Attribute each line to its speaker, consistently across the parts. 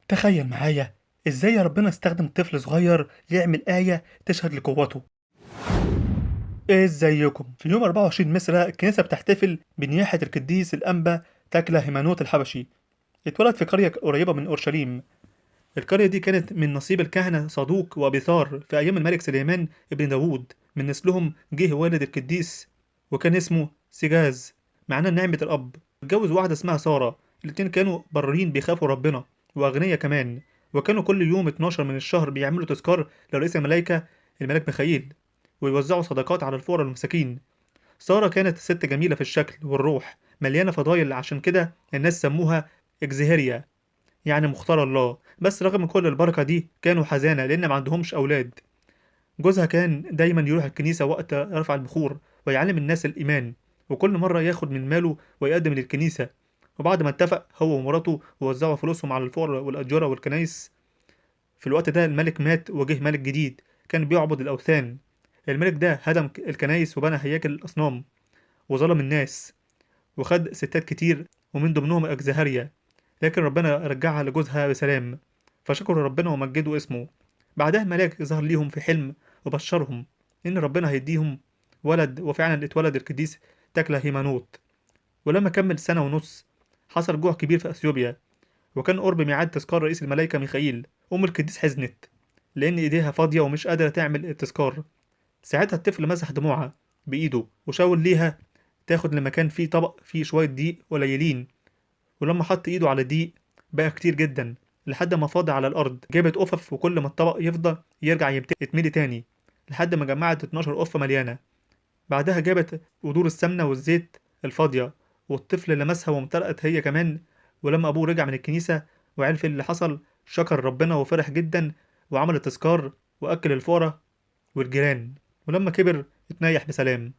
Speaker 1: تخيل معايا ازاي ربنا استخدم طفل صغير يعمل آية تشهد لقوته. ازيكم؟ في يوم 24 مصر الكنيسة بتحتفل بنياحة القديس الأنبا تكلا هيمانوت الحبشي. اتولد في قرية قريبة من أورشليم. القرية دي كانت من نصيب الكهنة صادوق وأبيثار في أيام الملك سليمان ابن داوود. من نسلهم جه والد القديس وكان اسمه سيجاز، معناه نعمة الأب. اتجوز واحدة اسمها سارة. الاتنين كانوا برين بيخافوا ربنا وأغنياء كمان، وكانوا كل يوم 12 من الشهر بيعملوا تذكار لرئيس الملائكة الملاك ميخائيل، ويوزعوا صدقات على الفقراء والمساكين. سارة كانت ست جميلة في الشكل والروح، مليانة فضايل، عشان كده الناس سموها إكزيهيريا، يعني مختار الله. بس رغم كل البركة دي كانوا حزانة لأن ما عندهمش أولاد. جوزها كان دايما يروح الكنيسة وقت رفع البخور ويعلم الناس الإيمان، وكل مرة ياخد من ماله ويقدم للكنيسة. وبعد ما اتفق هو ومراته ووزعوا فلوسهم على الفقراء والأجرة والكنايس. في الوقت ده الملك مات وجه ملك جديد كان بيعبد الأوثان. الملك ده هدم الكنايس وبنى هياكل الأصنام وظلم الناس وخد ستات كتير، ومن ضمنهم أكزهاريا، لكن ربنا رجعها لجوزها بسلام، فشكروا ربنا ومجدوا اسمه. بعدها الملاك ظهر ليهم في حلم وبشرهم إن ربنا هيديهم ولد، وفعلا اتولد القديس تكلا هيمانوت. ولما كمل 1.5 سنة حصل جوع كبير في أثيوبيا، وكان قرب ميعاد تذكار رئيس الملائكة ميخائيل. أم القديس حزنت لأن إيديها فاضية ومش قادرة تعمل التذكار. ساعتها الطفل مسح دموعها بإيده وشاور ليها تاخد لمكان فيه طبق فيه شوية دقيق قليلين، ولما حط إيده على الدقيق بقى كتير جدا لحد ما فاض على الأرض. جابت قفف، وكل ما الطبق يفضى يرجع يتملي تاني لحد ما جمعت 12 قفة مليانة. بعدها جابت قدور السمنة والزيت الفاضية، والطفل لمسها وامتلأت هي كمان. ولما أبوه رجع من الكنيسة وعرف اللي حصل شكر ربنا وفرح جدا، وعمل التذكار وأكل الفقراء والجيران. ولما كبر اتنيح بسلام.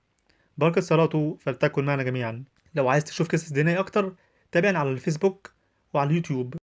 Speaker 1: بركة صلاته فلتكن معنا جميعا. لو عايز تشوف قصص دينية أكتر تابعنا على الفيسبوك وعلى اليوتيوب.